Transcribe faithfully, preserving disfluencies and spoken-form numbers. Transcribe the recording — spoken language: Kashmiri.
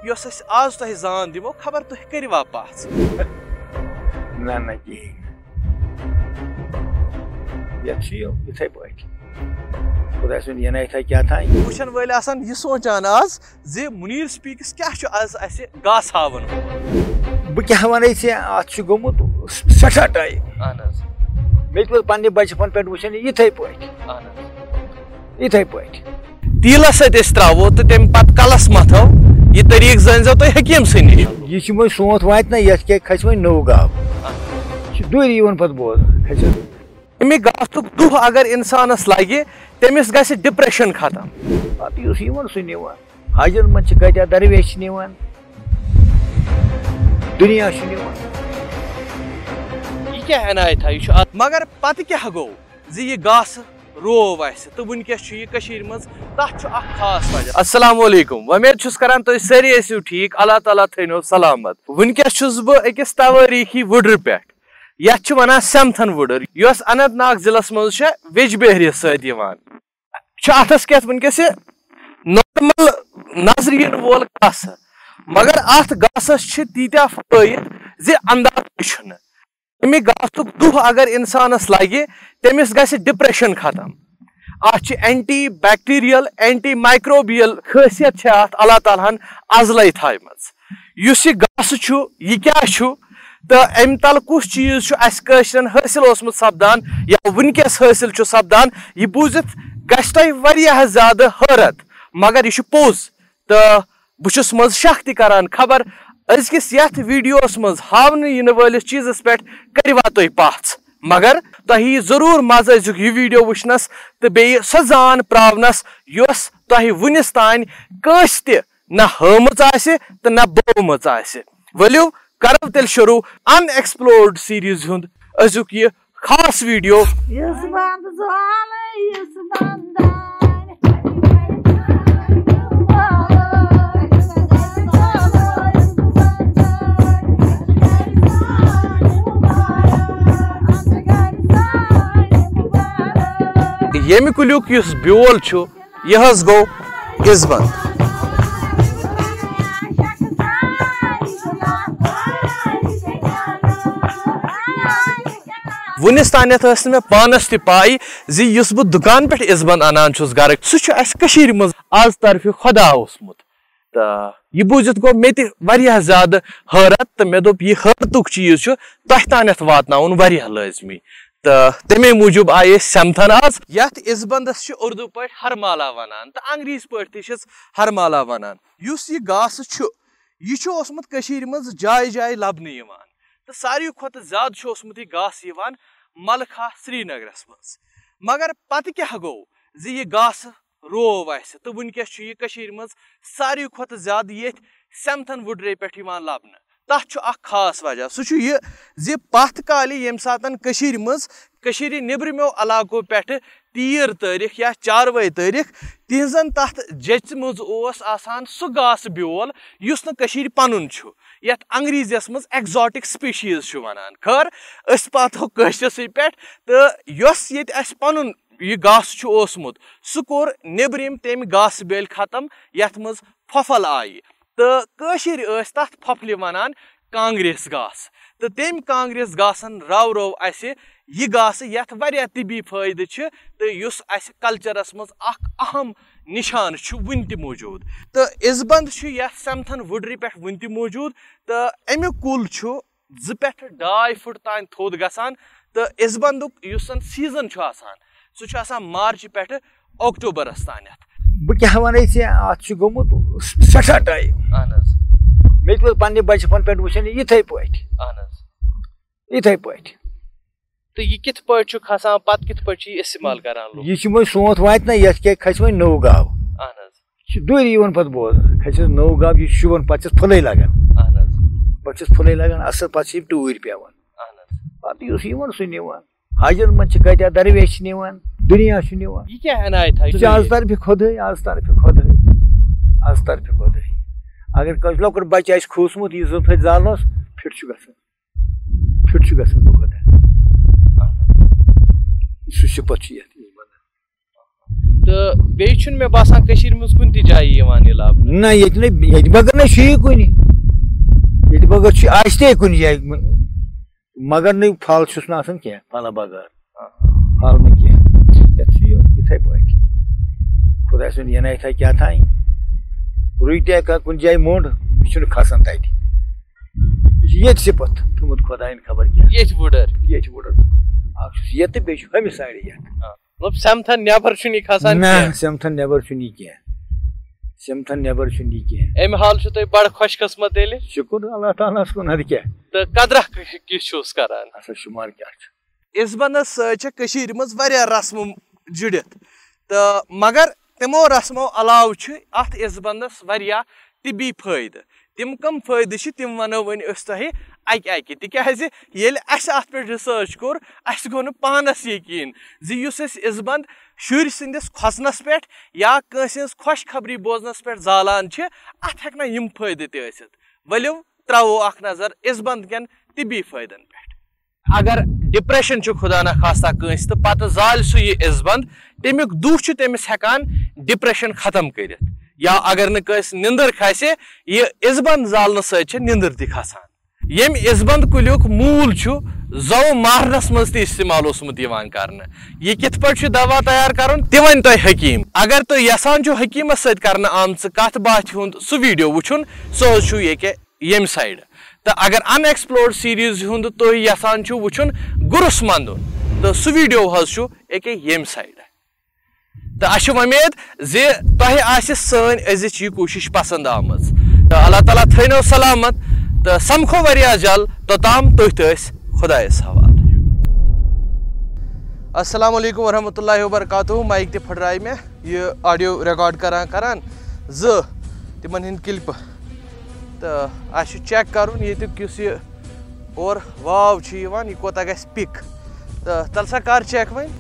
یۄس أسۍ آز تۄہہِ زان دِمو، خبر تُہۍ کٔرِوا پژھ؟ نہ نہ کِہیٖنۍ نہٕ۔ یَتھ چھُ یہِ یِتھَے پٲٹھۍ۔ خۄداے سُنٛد یِنَے تھَے کیٛاہ تھانۍ۔ وٕچھن وٲلۍ آسن یہِ سونٛچان آز زِ مُنیٖر سپیٖکس کیٛاہ چھُ آز اَسہِ گاسہٕ ہاوُن۔ بہٕ کیٛاہ وَنَے ژےٚ، اَتھ چھُ گوٚمُت سٮ۪ٹھاہ ٹایم۔ اہن حظ۔ مےٚ تہِ ووت پنٛنہِ بَچپَن پٮ۪ٹھ وٕچھان یہِ یِتھَے پٲٹھۍ۔ اہن حظ۔ یِتھَے پٲٹھۍ۔ تیٖلس سۭتۍ أسۍ ترٛاوو تہٕ تَمہِ پتہٕ کلس متھو، یہِ طریٖقہٕ زٲنۍزیو تُہۍ حکیٖم سٕے نِش۔ یہِ چھُ وۄنۍ سونٛتھ واتہِ نہ، یَتھ کیٛاہ کھَسہِ وۄنۍ نوٚو گاو۔ یہِ چھُ دوٗری یِوان پتہٕ بوزنہٕ، کھَسہِ۔ اَمہِ گاسُک دُہ اگر اِنسانس لگہِ، تٔمِس گژھِ ڈپریشن ختم۔ پتہٕ یُس یِوان سُہ نِوان۔ حجن منٛز چھِ کٲتیٛاہ درویش چھِ نِوان۔ دُنیا چھُ نِوان۔ یہِ کیٛاہ عنایت ہا، یہِ چھُ اَتھ۔ مگر پتہٕ کیٛاہ گوٚو زِ یہِ گاسہٕ روو اَسہِ تہٕ وٕنکیٚس چھُ یہِ کٔشیٖرِ منٛز، تَتھ چھُ اکھ خاص وجہ۔ السلام علیکم، وۄمید چھُس کران تُہۍ سٲری ٲسِو ٹھیٖک، اللہ تعالیٰ تھٲینو سلامت۔ وٕنکیٚس چھُس بہٕ أکِس توٲریٖخی وُڈرِ پٮ۪ٹھ، یَتھ چھِ وَنان سٮ۪متھن وُڈٕر، یۄس اننت ناگ ضلعس منٛز چھےٚ ویجبہرِیَس سۭتۍ یِوان۔ چھُ اَتھس کٮ۪تھ وٕنکیٚس یہِ نارمل نظرِ یِنہٕ وول گاسہٕ، مگر اَتھ گاسس چھِ تیٖتیٛاہ فوٲیِد زِ اندازٕ تہِ چھُنہٕ۔ اَمہِ گاسُک دُہ اگر اِنسانَس لَگہِ، تٔمِس گژھِ ڈپریشن ختم۔ اَتھ چھِ اینٹی بیکٹیریل، اینٹی مائیکروبیل خٲصیت چھِ اَتھ اللہ تعالیٰ ہَن ازلے تھایمٕژ۔ یُس یہِ گاسہٕ چھُ، یہِ کیٛاہ چھُ تہٕ اَمہِ تَلہٕ کُس چیٖز چھُ اَسہِ کٲشرٮ۪ن حٲصِل اوسمُت سپدان یا وٕنکیٚس حٲصِل چھُ سپدان، یہِ بوٗزِتھ گژھِ تۄہہِ واریاہ زیادٕ حٲرت، مگر یہِ چھُ پوٚز۔ تہٕ بہٕ چھُس منٛزٕ شک تہِ کران، خبر أزکِس یتھ ویڈیوس منٛز ہاونہٕ یِنہٕ وٲلِس چیٖزس پٮ۪ٹھ کٔرِوا تُہۍ پژھ، مگر تۄہہِ یی ضروٗر مزٕ أزیُک یہِ ویڈیو وٕچھنس تہٕ بیٚیہِ سۄ زان پراونس، یۄس تۄہہِ وُنِس تام کٲنٛسہِ تہِ نہ ہٲومٕژ آسہِ تہٕ نہ بٲومٕژ آسہِ۔ ؤلِو کرو تیٚلہِ شروٗع ان ایکسپلورڈ سیریز ہُنٛد أزیُک یہِ خاص ویڈیو۔ یُس بند زالہٕ، یُس بند دارِ۔ ییٚمہِ کُلیُک یُس بیول چھُ، یہِ حظ گوٚو اِزبنٛد۔ وُنِس تانٮ۪تھ ٲس نہٕ مےٚ پانس تہِ پاے زِ یُس بہٕ دُکان پٮ۪ٹھ اِزبنٛد اَنان چھُس گرٕ، سُہ چھُ اَسہِ کٔشیٖرِ منٛز از طرفہِ خۄدا اوسمُت۔ تہٕ یہِ بوٗزِتھ گوٚو مےٚ تہِ واریاہ زیادٕ حٲرت تہٕ مےٚ دوٚپ، یہِ حٲرتُک چیٖز چھُ تۄہہِ تانٮ۪تھ واتناوُن واریاہ لٲزمی۔ تہٕ تَمے موٗجوٗب آیہِ أسۍ سٮ۪متھن آز۔ یَتھ اِزبنٛدس چھِ اُردو پٲٹھۍ ہرمالا وَنان تہٕ انگریٖزۍ پٲٹھۍ تہِ چھِس ہرمالا وَنان۔ یُس یہِ گاسہٕ چھُ، یہِ چھُ اوسمُت کٔشیٖرِ منٛز جایہِ جایہِ لبنہٕ یِوان تہٕ ساروی کھۄتہٕ زیادٕ چھُ اوسمُت یہِ گاسہٕ یِوان ملخا سرینگرس منٛز۔ مگر پتہٕ کیٛاہ گوٚو زِ یہِ گاسہٕ روو اَسہِ تہٕ وٕنکیٚس چھُ یہِ کٔشیٖرِ منٛز ساروی کھۄتہٕ زیادٕ ییٚتھۍ سٮ۪متھن وُڈرے پٮ۪ٹھ یِوان لبنہٕ۔ تَتھ چھُ اکھ خاص وجہ، سُہ چھُ یہِ زِ پتھ کالہِ ییٚمہِ ساتَن کٔشیٖرِ منٛز، کٔشیٖرِ نیٚبرِمیو علاقو پٮ۪ٹھٕ تیٖر تٲرِکھ یا چاروٲے تٲرِکھ، تِہنٛزن تَتھ جیٚژِ منٛز اوس آسان سُہ گاسہٕ بیول یُس نہٕ کٔشیٖرِ پنُن چھُ، یَتھ انگریٖزیَس منٛز ایگزاٹک سپیشیز چھُ وَنان۔ خٲر، أسۍ پاتھو کٲشرِسٕے پٮ۪ٹھ، تہٕ یۄس ییٚتہِ اَسہِ پنُن یہِ گاسہٕ چھُ اوسمُت، سُہ کوٚر نیٚبرِم تَمہِ گاسہٕ بیلہِ ختم، یَتھ منٛز پھۄپھل آیہِ۔ تہٕ کٲشِرۍ ٲسۍ تَتھ پھۄپھلہِ وَنان کانگریس گاسہٕ۔ تہٕ تَمہِ کانگریس گاسَن راو رٲو اَسہِ یہِ گاسہٕ، یَتھ واریاہ طبی فٲیدٕ چھِ تہٕ یُس اَسہِ کلچرَس منٛز اکھ اہم نِشانہٕ چھُ وُنہِ تہِ موٗجوٗد۔ تہٕ اِزبنٛد چھُ یَتھ سٮ۪متھن وُڈرِ پٮ۪ٹھ وُنہِ تہِ موٗجوٗد۔ تہٕ اَمیُک کُل چھُ زٕ پٮ۪ٹھٕ ڈاے فُٹ تام تھوٚد گژھان۔ تہٕ اِزبنٛدُک یُس زَن سیٖزن چھُ آسان، سُہ چھُ آسان مارچہِ پٮ۪ٹھٕ اکتوبرس تانٮ۪تھ۔ بہٕ کیٛاہ وَنَے ژےٚ، اَتھ چھُ گوٚمُت سٮ۪ٹھاہ ٹایم۔ اہن حظ۔ مےٚ تہِ ووت پنٛنہِ بَچپَن پٮ۪ٹھ وٕچھان یہِ یِتھَے پٲٹھۍ۔ اہن حظ۔ یِتھَے پٲٹھۍ۔ تہٕ یہِ کِتھ پٲٹھۍ چھُ کھسان، پَتہٕ کِتھ پٲٹھۍ چھُ یہِ استعمال کران لُکھ؟ یہِ چھُ وۄنۍ سونٛتھ واتہِ نہ، یَتھ کیٛاہ کھَسہِ وۄنۍ نٔو گاو۔ اہن حظ۔ یہِ چھُ دوٗری یِوان پَتہٕ بوزنہٕ، کھَسٮ۪س نٔو گاو، یہِ چھُ شوٗبان، پَتہٕ چھَس پھُلَے لَگان۔ اہن حظ۔ پَتہٕ چھَس پھُلَے لَگان، اَصٕل پَتہٕ چھِ یِم ٹوٗرۍ پٮ۪وان۔ اہن حظ۔ پَتہٕ یُس یِوان سُہ نِوان۔ حجن منٛز چھِ کٲتیٛاہ درویش چھِ نِوان، دُنیا چھُ نِوان۔ یہِ کیٛاہ عنایت ہا؟ یہِ چھِ از طرفہِ خۄدٲے، از طرفہِ خۄدٲے، از طرفہِ خۄدٲے۔ اگر کٲنٛسہِ لۄکُٹ بَچہٕ آسہِ کھوٗژمُت، یہِ زَن تھٲوِتھ زالنَس، فِٹ چھُ گژھان، فِٹ چھُ گژھان دۄہ کھۄتہٕ دۄہ۔ سُہ صِفت چھُ یَتھ منٛز بَنان۔ تہٕ بیٚیہِ چھُنہٕ مےٚ باسان کٔشیٖرِ منٛز کُنہِ تہِ جایہِ یِوان یہِ لَبنہٕ۔ نہ، ییٚتہِ نہٕ، ییٚتہِ بغٲر نہ چھُ یہِ کُنہِ۔ ییٚتہِ بغٲر چھُ، آسہِ تہِ کُنہِ جایہِ، مگر نہٕ پھل چھُس نہٕ آسان کینٛہہ، پھلہٕ بغٲر۔ پھل نہٕ کینٛہہ۔ یَتھ چھُ یہِ یِتھَے پٲٹھۍ۔ خۄداے سُنٛد عنایتھا کیٛاہ تام۔ رُے تہِ ہٮ۪کان کُنہِ جایہِ موٚنٛڈ، یہِ چھُنہٕ کھسان تَتہِ۔ یہِ چھُ ییٚتہِ سِپَتھ تھوٚمُت خۄدایَن خبر کیٛاہ۔ ییٚتہِ وُڈٕر۔ ییٚتہِ وُڈٕر۔ اَکھ چھُس ییٚتہِ تہٕ بیٚیہِ چھُ ہُمہِ سایڈٕ یَتھ۔ آ۔ مطلب، سٮ۪متھَن نٮ۪بر چھُنہٕ یہِ کھسان نہ، کینٛہہ۔ سٮ۪متھَن نٮ۪بر چھُنہٕ یہِ کینٛہہ۔ سٮ۪متھَن نٮ۪بر چھُنہٕ یہِ کینٛہہ۔ اَمہِ حال چھُو تُہۍ بڑٕ خۄش قٕسمت تیٚلہِ۔ شُکُر اللہ تعالیٰ ہَس کُن، اَدٕ کیٛاہ۔ تہٕ قدرہ کہِ-، کِژھ چھُس کران؟ اَصٕل شُمار کیٛاہ چھُ؟ اِزبنٛدَس سۭتۍ چھِ کٔشیٖرِ منٛز واریاہ رسمہٕ جُڑِتھ، تہٕ مگر تِمو رسمو علاوٕ چھِ اَتھ اِزبنٛدَس واریاہ طبی فٲیدٕ۔ تِم کم فٲیدٕ چھِ، تِم وَنو وۄنۍ أسۍ تۄہہِ اَکہِ اَکہِ، تِکیٛازِ ییٚلہِ اَسہِ اَتھ پٮ۪ٹھ research کوٚر، اَسہِ گوٚو نہٕ پانَس یقیٖن زِ یُس أسۍ اِزبنٛد شُرۍ سٕنٛدِس کھۄژنَس پٮ۪ٹھ یا کٲنٛسہِ ہٕنٛز خۄشخبری بوزنَس پٮ۪ٹھ زالان چھِ، اَتھ ہٮ۪کنا یِم فٲیدٕ تہِ ٲسِتھ؟ ؤلِو ترٛاوو اَکھ نظر اِزبنٛد کٮ۪ن طبی فٲیدَن پٮ۪ٹھ۔ اگر depression چھُ خدا نخواستہ کٲنٛسہِ تہٕ پتہٕ زالہِ سُہ یہِ اِزبنٛد، تَمیُک دُہ چھُ تٔمِس ہٮ۪کان depression ختم کٔرِتھ۔ یا اگر نہٕ کٲنٛسہِ نِندٕر کھسہِ، یہِ اِزبنٛد زالنہٕ سۭتۍ چھِ نِندٕر تہِ کھسان۔ ییٚمہِ اِزبنٛد کُلیُک موٗل چھُ زوٚو مارنس منٛز تہِ استعمال اوسمُت یِوان کرنہٕ۔ یہِ کِتھ پٲٹھۍ چھُ دوا تیار کرُن، تہِ ونہِ تۄہہِ حکیٖم۔ اگر تُہۍ یژھان چھِو حکیٖمس سۭتۍ کرنہٕ آمژٕ کتھ باتھِ ہُنٛد سُہ video وٕچھُن، سُہ حظ چھُ ییٚکیٛاہ ییٚمہِ side۔ تہٕ اگر unexplored series ہُنٛد تُہۍ یژھان چھِو وٕچھُن گُرُس منٛدُن، تہٕ سُہ video حظ چھُ ییٚکیٛاہ ییٚمہِ side۔ تہٕ اَسہِ چھِ وۄمید زِ تۄہہِ آسہِ سٲنۍ أزِچ یہِ کوٗشِش پسنٛد آمٕژ۔ تہٕ اللہ تعالیٰ تھٲینو سلامت تہٕ سمکھو واریاہ جل۔ توٚتام تُہۍ تہٕ أسۍ خۄدایَس حوالہٕ۔ السلام علیکم ورحمۃ اللہ وبرکاتہ۔ Mic تہِ پھٕٹرایہِ مےٚ۔ یہِ audio record کران کران زٕ تِمن ہٕنٛدۍ clipہٕ۔ تہٕ اَسہِ چھُ check کرُن ییٚتیُک یُس یہِ اورٕ واو چھُ یِوان، یہِ کوٗتاہ گژھِ pick۔ تہٕ تَلہٕ سا کر check وۄنۍ۔